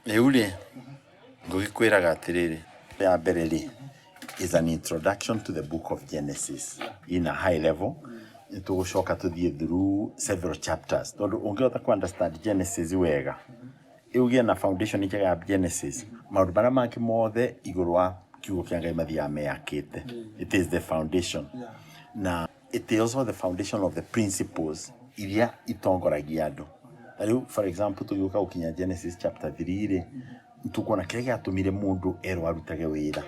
Rĩu rĩ, ngũgĩkwĩraga atĩrĩrĩ, ya mbere rĩ, is an introduction to the book of Genesis in a high level. Nĩ tũgũcoka tũthiĩ through several chapters, tondũ ũngĩhota kũ understand Genesis wega, ũgĩe na foundation njega ya Genesis, maũndũ marĩa mangĩ mothe igũrũ wa kiugo kĩa Ngai mathiaga meyakĩte. It is the foundation. Na it is also the foundation of the principles iria itongoragia andũ. Ta rĩu, for example, tũgĩũka gũkinya Genesis chapter 3 rĩ, tũkuona kĩrĩa gĩatũmire mũndũ erwo arutage wĩra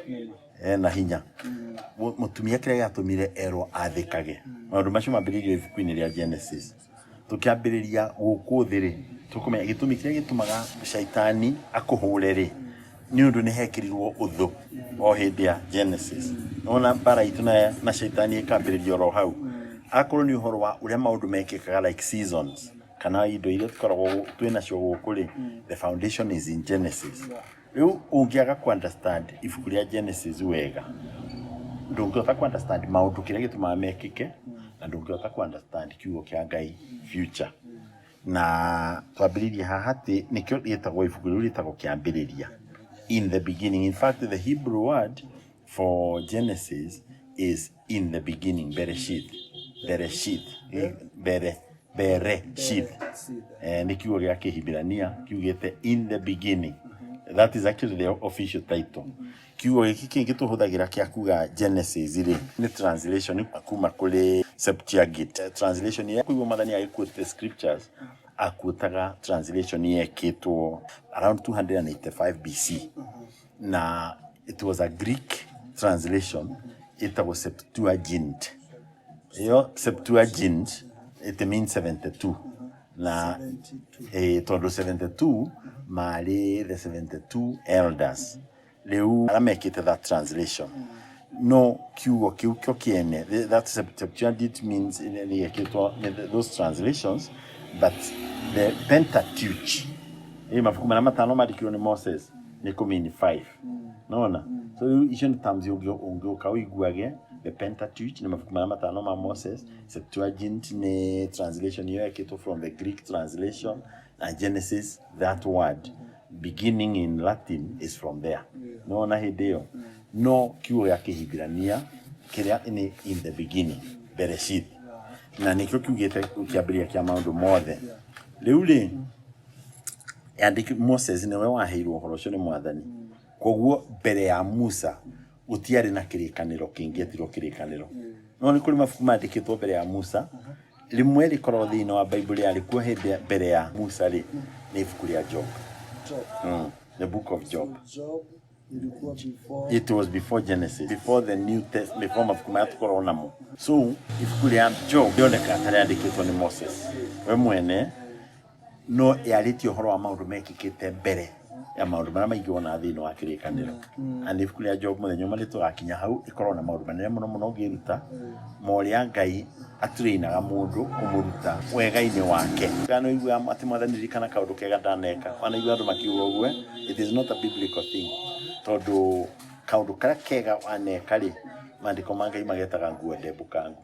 ena hinya, mũtumia kĩrĩa gĩatũmire erwo athĩkage. Maũndũ macio mambĩrĩirio ibuku-inĩ rĩa Genesis. Tũkĩambĩrĩria gũkũ thĩ rĩ, tũkũmenya gĩtũmi kĩrĩa gĩtũmaga caitani akũhũre rĩ, nĩ ũndũ nĩ hekĩrirwo ũthũ o hĩndĩ ya Genesis. Nĩwona mbara itũ na caitani ĩkambĩrĩria oro hau. Akorwo nĩ ũhoro wa ũrĩa maũndũ mekĩkaga, like seasons kana indo iria tũkoragwo twĩ nacio gũkũ rĩ, the foundation is in Genesis. Rĩu ũngĩaga ku understand ibuku rĩa Genesis wega, ndũngĩhota ku understand maũndũ kĩrĩa gĩtũmaga mekĩke, na ndũngĩhota ku understand kiugo kĩa Ngai future. Na twambĩrĩirie haha atĩ nĩkĩo rĩtagwo, ibuku rĩu rĩtagwo Kĩambĩrĩria, in the beginning. In fact, the Hebrew word for Genesis is "in the beginning", bereshit, bereshit, bere bereshit. Nĩ kiugo gĩa Kĩhibirania kiugĩte "in the beginning". That is actually the official title. Kiugo gĩkĩ kĩngĩ tũhũthagĩra kĩa kuga Genesis rĩ, nĩ translation kuma kũrĩ Septuagint. Translation ya kũigua Mwathani agĩquote scriptures, akuotaga translation yekĩtwo around 285 BC, na it was a Greek translation ĩtagwo Septuagint. Ĩyo Septuagint, it means 72, na tondũ 72 marĩ the 72 elders rĩu arĩa mekĩte that translation. No kiugo kĩu kĩo kĩene, that Septuagint means nĩ yekĩtwo those translations, but the Pentateuch, ĩ mabuku marĩa matano mandĩkirwo nĩ Moses, nĩ kũmean five. Nona so rĩu icio nĩ terms ũngĩũka ũiguage. The Pentateuch nĩ mabuku marĩa matano ma Moses, Septuagint nĩ translation ĩyo yekĩtwo from the Greek translation, na Genesis, that word "beginning" in Latin, is from there. Nona hĩndĩ ĩyo no kiugo gĩa Kĩhibirania kĩrĩa nĩ "in the beginning", bereshit, na nĩkĩo kiugĩte kĩambĩrĩria kĩa maũndũ mothe. Rĩu rĩ, yandĩki Moses nĩwe waheirwo ũhoro ũcio nĩ Mwathani. Koguo mbere ya Musa gũtiarĩ na kĩrĩkanĩro kĩngĩetirwo kĩrĩkanĩro. No nĩ kũrĩ mabuku mandĩkĩtwo mbere ya Musa. Rĩmwe rĩkoragwo thĩinĩ wa Bible rĩarĩ kuo hĩndĩ mbere ya Musa rĩ, nĩ ibuku rĩa Job. Job. The book of Job. So Job ilikuwa before? It was before Genesis, before the New Test, before mabuku maya tũkoragwo namo. So ibuku rĩa Job rĩonekaga ta rĩandĩkĩtwo nĩ Moses we mwene, no yarĩtie ũhoro wa maũndũ mekĩkĩte mbere ya maũndũ marĩa maingĩ wonaga thĩinĩ wa kĩrĩkanĩro. And ibuku rĩa Job, mũthenya ũmwe nĩ tũgakinya hau, ĩkoragwo na maũndũ manene mũno mũno ũngĩruta ma ũrĩa Ngai atrainaga mũndũ kũmũruta wega-inĩ wake. Kana ũiguaga atĩ "Mwathani, ririkana kaũndũ kega ndaneka", wanaigua andũ makiuga ũguo? It is not a biblical thing, tondũ kaũndũ karĩa kega waneka rĩ, maandĩko ma Ngai magetaga nguo ndembũkangu,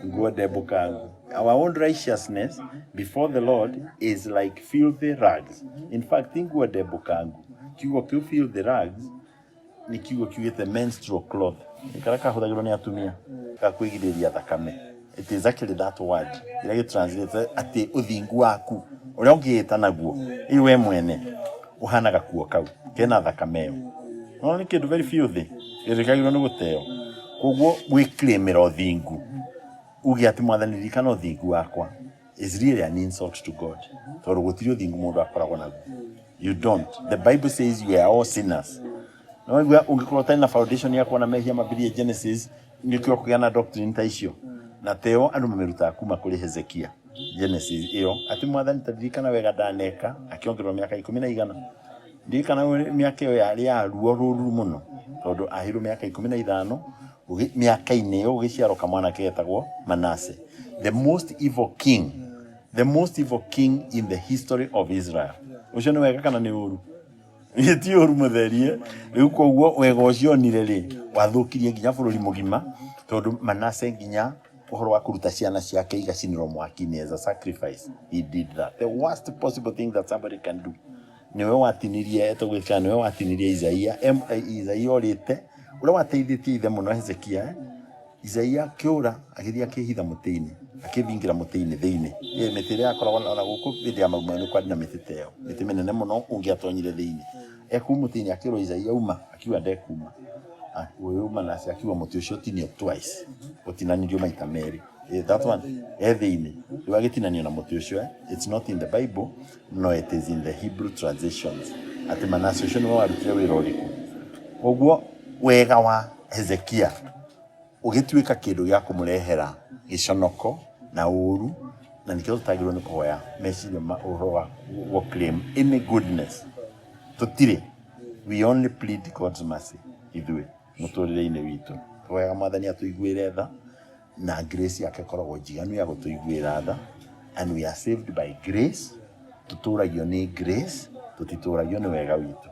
nguo ndembũkangu. Our own righteousness before the Lord is like filthy rags. In fact, nguo ndembũkangu, kiugo kĩu "filthy rags" nĩ kiugo kiugĩte menstrual cloth, karĩa kahũthagĩrwo nĩ atumia ga kwĩgirĩrĩria thakame. It is actually that word ĩrĩa gĩtranslate atĩ ũthingu waku ũrĩa ũngĩĩta naguo ĩ we mwene ũhana gakuo kau kena thakame ĩyo. No nĩ kĩndũ very filthy gĩrĩkagĩrwo nĩ gũteo. Koguo gwĩclaimĩra ũthingu, uge atĩ "Mwathani, ririkana ũthingu wakwa", is really an insult to God, tondũ gũtirĩ ũthingu mũndũ akoragwo naguo. You don't. The Bible says you are all sinners. No igua ũngĩkorwo ũtarĩ na foundation ya kuona mehia mambĩrĩrie Genesis, nĩkĩo kũgĩa na doctrine ta icio, na teo andũ mamĩrutaga kuma kũrĩ Hezekia. Genesis ĩyo atĩ "Mwathani, ta ririkana wega ndaneka", akĩongererwo mĩaka ikũmi na igana. Ndirikana mĩaka ĩyo yarĩ ya ruo rũru mũno, tondũ aheirwo mĩaka 15. Mĩaka-inĩ ĩyo gũgĩciarwo kamwana ketagwo Manase, the most evil king, the most evil king in the history of Israel. Ũcio nĩ wega kana nĩ ũru? Ti ũru mũtherie. Rĩu koguo wega ũcio onire rĩ, wathũkirie nginya bũrũri mũgima, tondũ Manase nginya ũhoro wa kũruta ciana ciake igacinĩrwo mwaki-inĩ as a sacrifice, he did that, the worst possible thing that somebody can do. Nĩwe watinirie, etagwo Hezekia, nĩwe watinirie Isaia. Isaia orĩte, ũrĩa wateithĩtie ithe mũno Hezekia, eh? Isaia akĩũra agĩthiĩ akĩhitha mũtĩ-inĩ, akĩhingĩra mũtĩ-inĩ thĩinĩ. Ĩ mĩtĩ ĩrĩa yakoragwo ona gũkũ hĩndĩ ya Mau Mau nĩ kwarĩ na mĩtĩ ta ĩyo, mĩtĩ mĩnene mũno ũngĩatonyire thĩinĩ. E kũu mũtĩ-inĩ akĩrwo Isaia uma, akiuga ndekuma. Ũyũ Manase akiuga mũtĩ ũcio ũtinio twice, ũtinanirio maita merĩ. That one e thĩinĩ. Rĩu agĩtinanio na mũtĩ ũcio, eh? It's not in the Bible, no it is in the Hebrew translations. Atĩ Manase ũcio nĩwe warutire wĩra ũrĩkũ. Ũguo wega wa Hezekia ũgĩtuĩka kĩndũ gĩa kũmũrehera gĩconoko na ũru, na nĩkĩo tũtagĩrĩirwo nĩ kũhoya meciria ma ũhoro wa gũ claim any goodness. Tũtirĩ, we only plead God's mercy ithuĩ mũtũrĩre-inĩ witũ. Tũhoyaga Mwathani atũiguĩre tha, na grace yake ĩkoragwo njiganu ya gũtũiguĩra tha, and we are saved by grace. Tũtũragio nĩ grace, tũtitũragio nĩ wega witũ.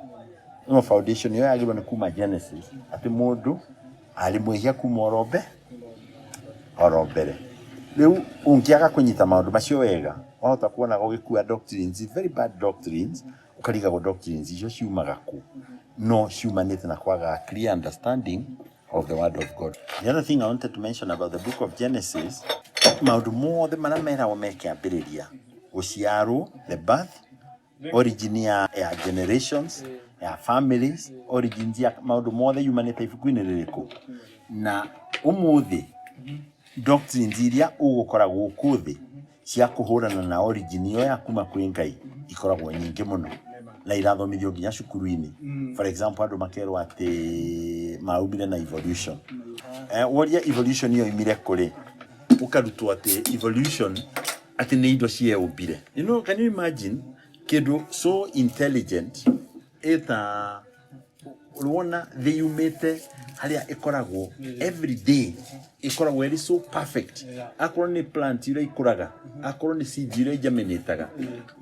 No foundation ĩyo yagĩrĩirwo nĩ kuma Genesis, atĩ mũndũ arĩ mwĩhia kuma oro mbere. Rĩu ũngĩaga kũnyita maũndũ macio wega, wahota kuonaga ũgĩkua doctrines, very bad doctrines, ũkarigagwo doctrines icio ciumaga kũ, no ciumanĩte na kwaga clear understanding of the word of God. The other thing I wanted to mention about the book of Genesis, maũndũ mothe marĩa meragwo me kĩambĩrĩria, gũciarwo, the birth, origin ya generations, ya families, origins ya maũndũ mothe yumanĩte ibuku-inĩ rĩrĩkũ. Na ũmũthĩ doctrines iria ũgũkora gũkũ thĩ cia kũhũrana na origin ĩyo ya kuma kwĩ Ngai ikoragwo nyingĩ mũno na irathomithio nginya cukuru-inĩ. For example, andũ makerwo atĩ maumire na evolution. Woria evolution ĩyo imire kũrĩ, ũkarutwo atĩ evolution atĩ nĩ indo cieumbire. You know, can you imagine kĩndũ so intelligent ĩta ũrona thĩ yumĩte harĩa ĩkoragwo every day, ĩkoragwo ĩrĩ so perfect, akorwo nĩ plant iria ikũraga, akorwo nĩ seeds iria igerminataga,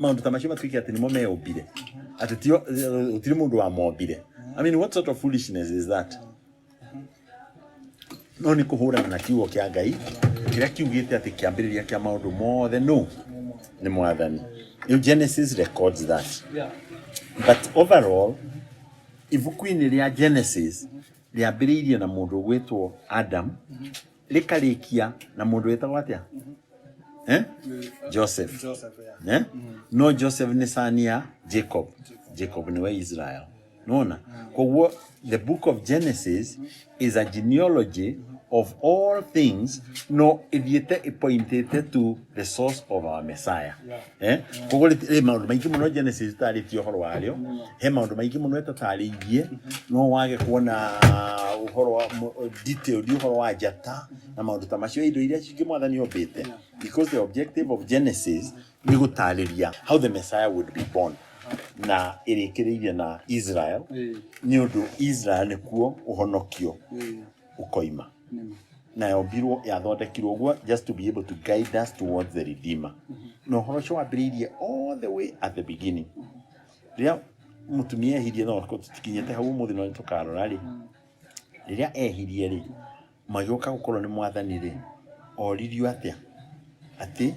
maũndũ ta macio matuĩke atĩ nĩmo meumbire, atĩ tio gũtirĩ mũndũ wamombire? I mean, what sort of foolishness is that? No nĩ kũhũrana na kiugo kĩa Ngai kĩrĩa kiugĩte atĩ kĩambĩrĩria kĩa maũndũ mothe no nĩ Mwathani. Rĩu Genesis records that. But overall, ibuku-inĩ rĩa Genesis rĩambĩrĩirie na mũndũ ũgwĩtwo Adam, rĩkarĩkia na mũndũ wĩtagwo atĩa? Eh? Joseph. Joseph, yeah. Eh? No Joseph nĩ son ya Jacob. Jacob nĩwe Israel. Nona? Koguo the book of Genesis is a genealogy of all things, no ithiĩte ĩpointĩte to the source of our Messiah. Eh? Koguo rĩ maũndũ maingĩ mũno Genesis ĩtarĩtie ũhoro warĩo, he maũndũ maingĩ mũno ĩtatarĩirie, no wage kuona ũhoro wa detailed ũhoro wa njata na maũndũ ta macio, indo iria cingĩ Mwathani ombĩte, because the objective of Genesis nĩ gũtarĩria how the Messiah would be born, na ĩrĩkĩrĩirie na Israel, nĩ ũndũ Israel nĩkuo ũhonokio ũkoima, na yombirwo, yathondekirwo ũguo just to be able to guide us towards the Redeemer. Na ũhoro ũcio wambĩrĩirie all the way at the beginning rĩrĩa mũtumia ehirie. No tũtikinyĩte hau ũmũthĩ, no nĩtũkarora rĩ, rĩrĩa ehirie rĩ, magĩũka gũkorwo nĩ Mwathani rĩ, oririo atĩa? Atĩ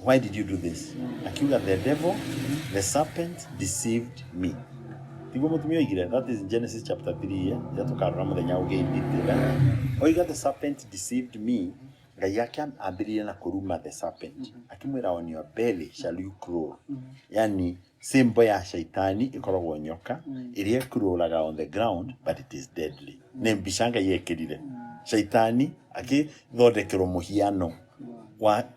why did you do this? Akiuga, "The devil, the serpent deceived me." Tiguo mũtumia oigire? That is in Genesis chapter 3, eh? Rĩrĩa tũkarora mũthenya ũngĩ in detail, eh? Oiga, "The serpent deceived me." Ngai ake ambĩrĩirie na kũruma the serpent, akĩmwĩra, "On your belly shall you crawl." Yani symbol ya shaitani ĩkoragwo nyoka ĩrĩa ĩcrawlaga on the ground, but it is deadly. Nĩ mbica Ngai ekĩrire shaitani, akĩthondekerwo mũhiano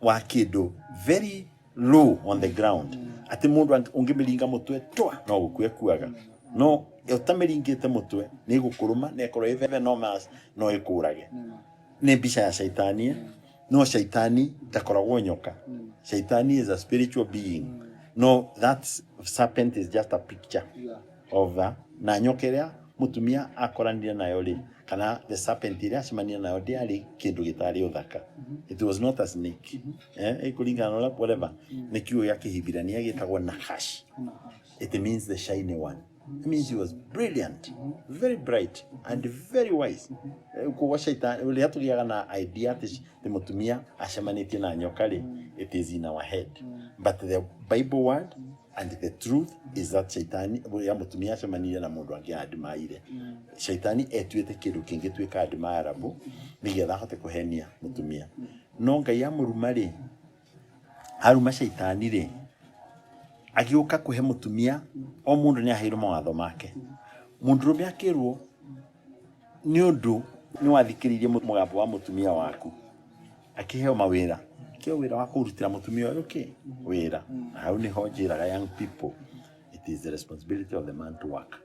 wa kĩndũ very low on the ground, atĩ mũndũ ũngĩmĩringa mũtwe twa no gũkua ekuaga, no ũtamĩringĩte mũtwe nĩ ĩgũkũrũma na ĩkorwo ĩ venomous, no ĩkũrage. Nĩ mbica ya shaitani, eh? No shaitani ndakoragwo nyoka. Shaitani is a spiritual being, no that serpent is just a picture of a, na nyoka ĩrĩa mũtumia akoranire nayo rĩ, kana the serpent ĩrĩa acemania nayo, ndĩarĩ kĩndũ gĩtarĩ ũthaka. It was not a snake, eh, ĩkũringana na ũrĩa whatever. Nĩ kiugo gĩa Kĩhibirania gĩtagwo nahash. It means the shiny one. It means he was brilliant, very bright and very wise. Koguo shaitani rĩrĩa tũgĩaga na idea atĩ atĩ mũtumia acemanĩtie na nyoka rĩ, it is in our head, but the Bible word And the truth is that shaitani ya mutumia acemanirie na mundu angĩ admire. Shaitani etuĩte kĩndũ kĩngĩ tuĩka admirable nĩgetha ahote kũhenia mũtumia. No Ngai amũruma rĩ, aruma shaitani rĩ, agĩũka kũhe mũtumia, o mũndũ nĩ aheirwo mawatho make. Mũndũrũme akĩrwo nĩ ũndũ nĩ wathikĩrĩirie mũgambo wa mũtumia waku, akĩheo mawĩra, akĩheo wĩra wa kũrutĩra mũtumia ũyũ kĩ wĩra. Na hau nĩho njĩraga young people, it is the responsibility of the man to work.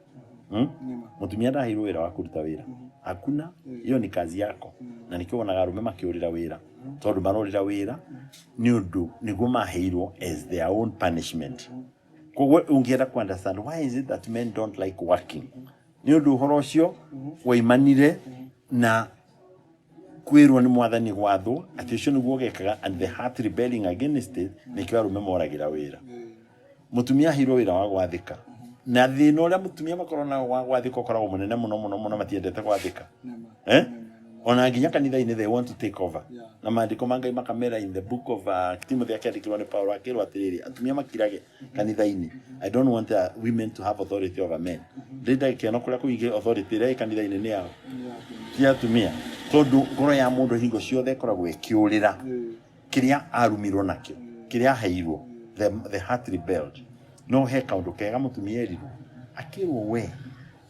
Mũtumia ndaheirwo wĩra wa kũruta wĩra, hakuna, hiyo ni kazi yako. Na nĩkĩo wonaga arũme makĩũrĩra wĩra, tondũ marorĩra wĩra nĩ ũndũ nĩguo maheirwo as their own punishment. Koguo ũngĩenda ku understand why is it that men don't like working, nĩ ũndũ ũhoro ũcio waimanire na kwĩrwo nĩ mwathani gwathwo atĩ ũcio nĩguo ũgekaga, and the heart rebelling against it, nĩkĩo arũme moragĩra wĩra. Mũtumia aheirwo wĩra wa gwathĩka, na thĩna ũrĩa mũtumia makorwo nago wa gwathĩka ũkoragwo mũnene mũno mũno mũno, matiendete gwathĩka. Eh? Ona nginya kanitha-inĩ they want to take over. Na maandĩko ma Ngai makamera in the book of Timothy, akĩandĩkĩrwo nĩ Paulo, akĩrwo atĩrĩrĩ, atumia makirage kanitha-inĩ. I don't want women to have authority over men. Ndĩ ndagĩka ĩno kũrĩa kũingĩ authority ĩrĩa ĩ kanitha-inĩ nĩ yao, ti atumia, tondũ ngoro ya mũndũ hingo ciothe ĩkoragwo ĩkĩũrĩra kĩrĩa arumirwo nakĩo, kĩrĩa aheirwo. The heart rebelled. No he kaũndũ kega mũtumia erirwo, akĩrwo, we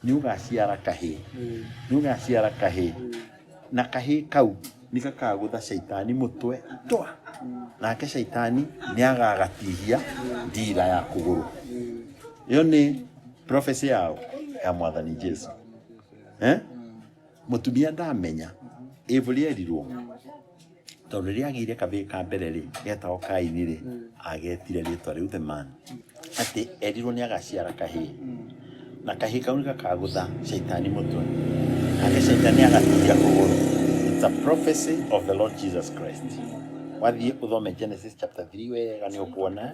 nĩ ũgaciara kahĩĩ, nĩ ũgaciara kahĩĩ, na kahĩĩ kau nĩ gakagũtha caitani mũtwe twa, nake caitani nĩ agagatihia ndira ya kũgũrũ. Ĩyo nĩ prophecy yao ya mwathani Jesu, eh? Mũtumia ndamenya ĩvu rĩerirwo, tondũ rĩrĩa agĩire kabĩĩ ka mbere rĩ, getagwo Kaini rĩ, agetire rĩtwa rĩu the man, atĩ erirwo nĩ agaciara kahĩĩ, na kahĩĩ kau nĩ gakagũtha caitani mũtwe, nake caitani agatihia kũgũrũ. It's a prophecy of the Lord Jesus Christ. Wathiĩ ũthome Genesis chapter 3 wega nĩ ũkuona.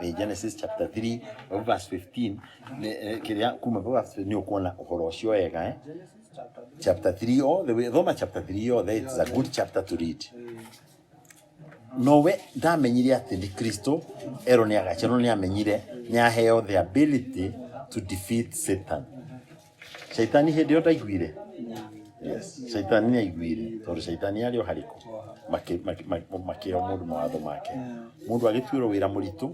Ĩ Genesis chapter 3 verse 15, kĩrĩa kuma verse nĩ ũkuona ũhoro ũcio wega, eh? Chapter 3 all the way, thoma chapter 3 yothe, it's a good chapter to read. Nowe ndamenyire atĩ nĩ Kristo erwo nĩ agaciarwo, nĩ amenyire nĩ aheo the ability to defeat Satan. Shaitani hĩndĩ ĩyo ndaiguire. Yes, shaitani nĩ aiguire, tondũ shaitani arĩ o harĩkũ makĩheo mũndũ mawatho make. Mũndũ agĩtuĩrwo wĩra mũritũ,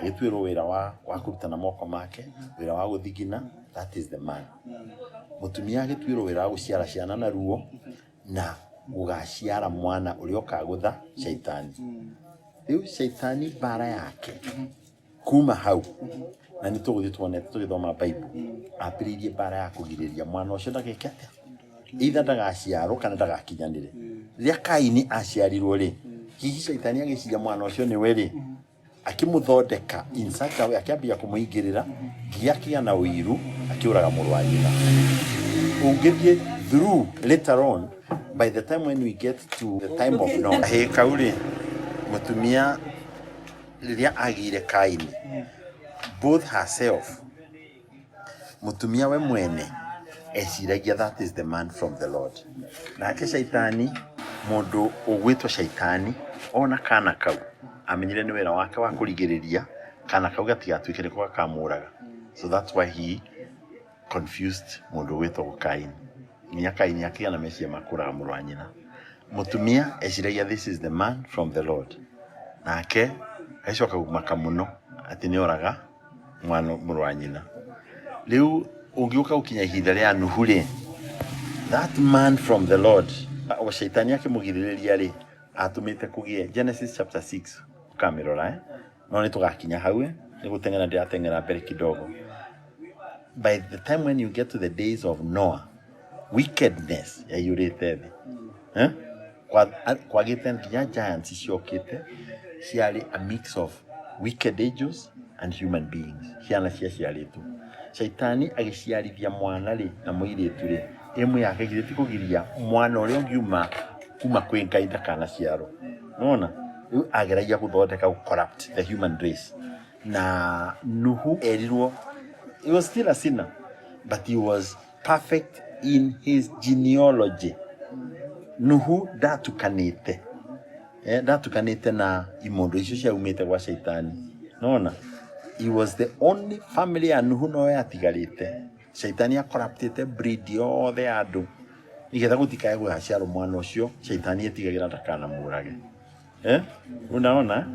agĩtuĩrwo wĩra wa kũruta na moko make, wĩra wa gũthigina, that is the man. Mũtumia agĩtuĩrwo wĩra wa gũciara ciana na ruo na gũgaciara mwana ũrĩa ũkagũtha shaitani. Rĩu shaitani mbara yake kuma hau, na nĩ tũgũthiĩ tuone tũgĩthoma Bible, ambĩrĩirie mbara ya kũgirĩrĩria mwana ũcio ndageke atĩa, either ndagaciarwo kana ndagakinyanĩre. Rĩrĩa Kaini aciarirwo rĩ, hihi shaitani agĩciria mwana ũcio nĩwe rĩ, akĩmũthondeka in such a way, akĩambia kũmũingĩrĩra nginya akĩgĩa na ũiru, akĩũraga mũrũ wa nyina. Ũngĩthiĩ through later on, by the time when we get to the time of Noah, kahĩĩ kau rĩ, mũtumia rĩrĩa agĩire Kaini, both herself, mũtumia we mwene eciragia that is the man from the Lord. Nake shaitani, mũndũ ũgwĩtwo shaitani, ona kana kau amenyire nĩ wĩra wake wa kũrigĩrĩria kana kau gatigatuĩke nĩko gakamũraga. So that's why he confused mũndũ ũgwĩtwo Kaini, nginya Kaini akĩgĩa na meciria ma kũraga mũrũ wa nyina. Mũtumia eciragia this is the man from the Lord, nake agĩcoka gũmaka mũno atĩ nĩ oraga mwana mũrũ wa nyina. Rĩu ũngĩũka gũkinya ihinda rĩa Nuhu rĩ, that man from the Lord, o shaitani akĩmũgirĩrĩria rĩ, atũmĩte kũgĩe Genesis chapter 6, ũkamĩrora, eh? No nĩ tũgakinya hau, eh? Nĩ gũteng'era ndĩrateng'era mbere kidogo. By the time when you get to the days of Noah, wickedness yaiyũrĩte thĩ, eh? Kwagĩte nginya giants ciokĩte, ciarĩ a mix of wicked angels and human beings, ciana ciaciarĩtwo. Shaitani agĩciarithia mwana rĩ na mũirĩtu rĩ, ĩmwe yake githĩ ti kũgiria mwana ũrĩa ũngiuma kuma kwĩ Ngai ndakanaciarwo? Nĩwona rĩu ageragia gũthondeka gũ corrupt the human race. Na Nuhu erirwo, he was still a sinner, but he was perfect in his genealogy. Nuhu ndatukanĩte, ndatukanĩte na imondo icio ciaumĩte gwa shaitani. Nona He was the only family ya Nuhu no yatigarĩte. Shaitani akoraptĩte breed yothe ya andũ nĩgetha gũtikae gũgaciarwo mwana ũcio shaitani etigagĩra ndakanamũrage. Eh? Unaona?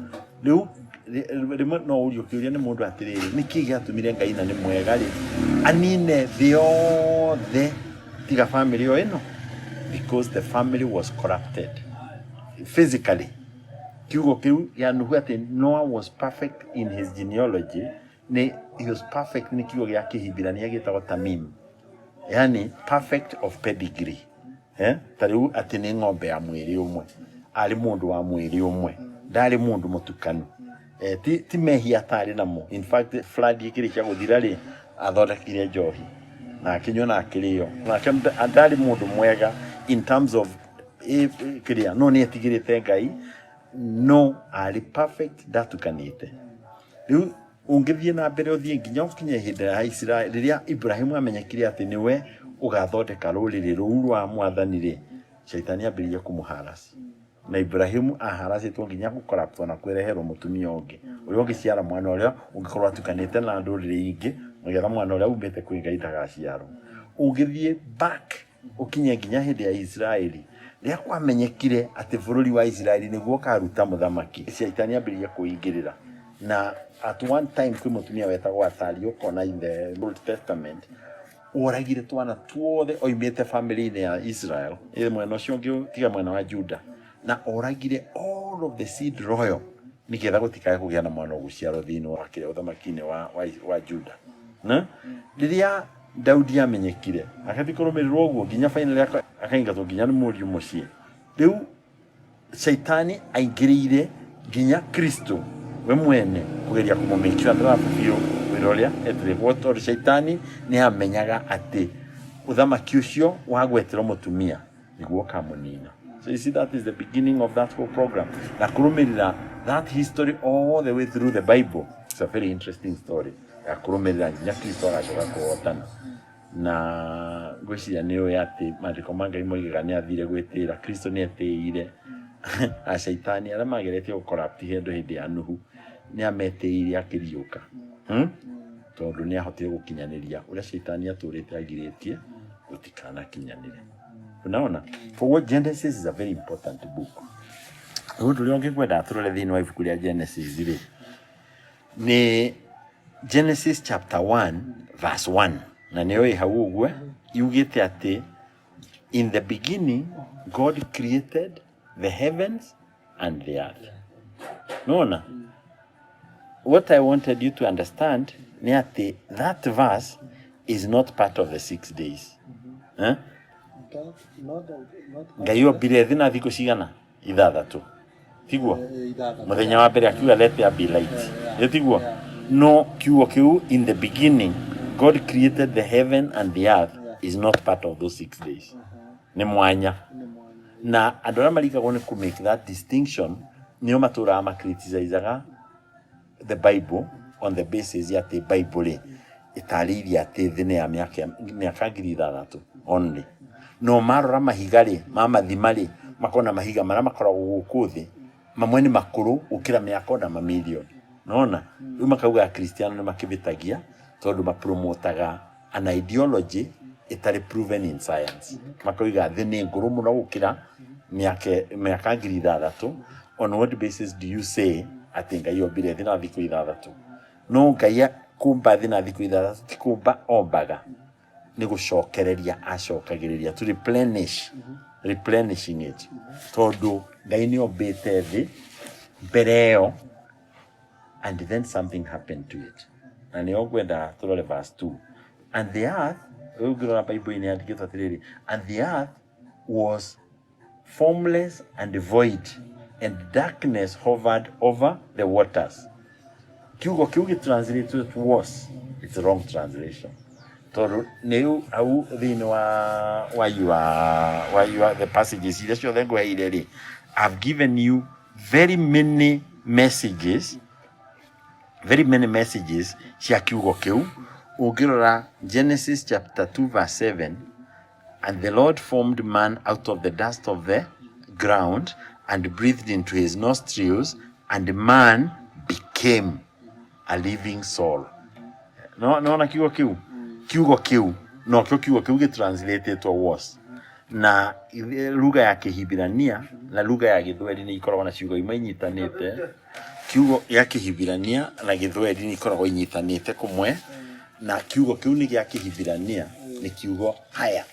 Rĩu rĩmwe no ũrio kĩũria nĩ mũndũ atĩrĩrĩ, nĩkĩ gĩatũmire Ngai na nĩ mwega rĩ anine thĩ yothe tiga family o ĩno? Because the family was corrupted physically. Kiugo kĩu gĩa Nuhu atĩ Noah was perfect in his genealogy nĩ he was perfect nĩ kiugo gĩa Kĩhibirania gĩtagwo tamim, yani perfect of pedigree. Eh? Ta rĩu atĩ nĩ ng'ombe ya mwĩrĩ ũmwe, arĩ mũndũ wa mwĩrĩ ũmwe, ndarĩ mũndũ mũtukanu. Eh, ti mehia atarĩ namo. In fact, flood ĩkĩrĩkia gũthira rĩ, athondekire njohi na akĩnyua na akĩrĩo. Nake ndarĩ mũndũ mwega in terms of kĩrĩa, no nĩ etigĩrĩte Ngai, no arĩ perfect, ndatukanĩte. Rĩu ũngĩthiĩ na mbere ũthiĩ nginya ũkinye ihinda rĩa Isiraeli rĩrĩa Ibrahimu amenyekire atĩ nĩwe ũgathondeka rũrĩrĩ rũu rwa mwathani rĩ, shaitani ambĩrĩirie kũmũharasi na Ibrahimu aharacĩtwo nginya gũkoraptwo na kwĩreherwo mũtumia ũngĩ ũrĩa ũngĩciara mwana ũrĩa ũngĩkorwo atukanĩte na ndũrĩrĩ ingĩ nĩgetha mwana ũrĩa umĩte kwĩ Ngai ndagaciarwo. Ũngĩthiĩ back ũkinye nginya hĩndĩ ya Isiraeli rĩrĩa kwamenyekire atĩ bũrũri wa Isiraeli nĩguo ũkaruta mũthamaki, shaitani ambĩrĩirie kũingĩrĩra. Na at one time kwĩ mũtumia wetagwo Athalia ũkona in the Old Testament woragire twana tuothe oimĩte family-inĩ ya Israel ĩ mwena ũcio ũngĩ tiga mwena wa Juda, na oragire all of the seed royal nĩgetha gũtikae kũgĩa na mwana ũgũciarwo thĩinĩ wa kĩrĩa ũthamaki-inĩ wa Juda. Na rĩrĩa Daudi amenyekire akathiĩ kũrũmĩrĩrwo ũguo nginya finally akaingatwo nginya nĩ mũriũ mũciĩ. Rĩu shaitani aingĩrĩire nginya Kristo we mwene kũgeria kũmũ make sure ndara fulfill wĩra ũrĩa etereirwo, tondũ shaitani nĩ amenyaga atĩ ũthamaki ũcio wa gwetherwo mũtumia nĩguo ũkamũnina. So you see, that is the beginning of that whole program. Na kũrũmĩrĩra that history all the way through the Bible, it's a very interesting story ya kũrũmĩrĩra nginya Kristo agacoka kũhotana. Na ngwĩciria nĩ ũĩ atĩ maandĩko ma Ngai moigaga nĩ athire gwĩtĩĩra, Kristo nĩ etĩĩire ashaitani arĩa mageretie gũ corrupt andũ hĩndĩ ya Nuhu, nĩ ametĩĩire akĩriũka. Tondũ nĩ ahotire gũkinyanĩria ũrĩa shaitani atũrĩte agirĩtie gũtikanakinyanĩre. Unaona? Koguo Genesis is a very important book. Ũndũ ũrĩa ũngĩ ngwendaga tũrore thĩinĩ wa ibuku rĩa Genesis rĩ, nĩ Genesis chapter 1 verse 1, na nĩyo ĩ hau ũguo yugĩte atĩ in the beginning God created the heavens and the earth. Nona what I wanted you to understand nĩ atĩ that verse is not part of the 6 days. Eh? Not Ngai ombire thĩ na thikũ cigana? Ithathatũ, tiguo? Ithathatũ. Mũthenya wa mbere akiuga, "Let there be light." Ĩ tiguo? No kiugo kĩu "In the beginning God created the heaven and the earth" is not part of those 6 days, nĩ mwanya. Nĩ mwanya. Na andũ arĩa marigagwo nĩ kũ make that distinction nĩo matũraga macriticizaga the Bible on the basis ya atĩ Bible rĩ ĩtarĩirie atĩ thĩ nĩ ya mĩaka 6000 only. No marora mahiga rĩ, mamathima rĩ, makona mahiga marĩa makoragwo gũkũ thĩ mamwe nĩ makũrũ gũkĩra mĩaka ona mamirioni. Nona rĩu makauga Akristiano nĩ makĩvĩtagia tondũ mapromotaga an ideology ĩtarĩ proven in science. Makoiga thĩ nĩ ngũrũ mũno gũkĩra mĩaka 6000. On what basis do you say atĩ Ngai ombire thĩ na thikũ ithathatũ? No Ngai kũmba thĩ na thikũ ithathatũ ti kũmba ombaga, nĩ gũcokereria acokagĩrĩria, to replenish, replenishing it, tondũ Ngai nĩ ombĩte thĩ mbere ĩyo and then something happened to it. Na nĩyo ngwenda tũrore verse 2. And the earth, rĩu ũngĩrora Bible-inĩ yandĩkĩtwo atĩrĩrĩ, "And the earth was formless and void, and darkness hovered over the waters." Kiugo kĩu gĩtranslate "was", it's a wrong translation, tondũ nĩ hau thĩinĩ wa your the passages iria ciothe ngũheire rĩ, I've given you very many messages, very many messages cia kiugo kĩu. Ũngĩrora Genesis chapter 2 verse 7, "And the Lord formed man out of the dust of the ground and breathed into his nostrils, and man became." A living soul. No nona kiugo kiu, kiugo kiu nokĩo kiugo kĩu gĩtranslatetwo was, na lugha ya Kĩhibirania na lugha ya Gĩthweri nĩ ikoragwo na ciugo imwe inyitanĩte. Kiugo gĩa Kĩhibirania na Gĩthweri nĩ ikoragwo inyitanĩte kũmwe, na kiugo kĩu nĩ gĩa Kĩhibirania, nĩ kiugo haya.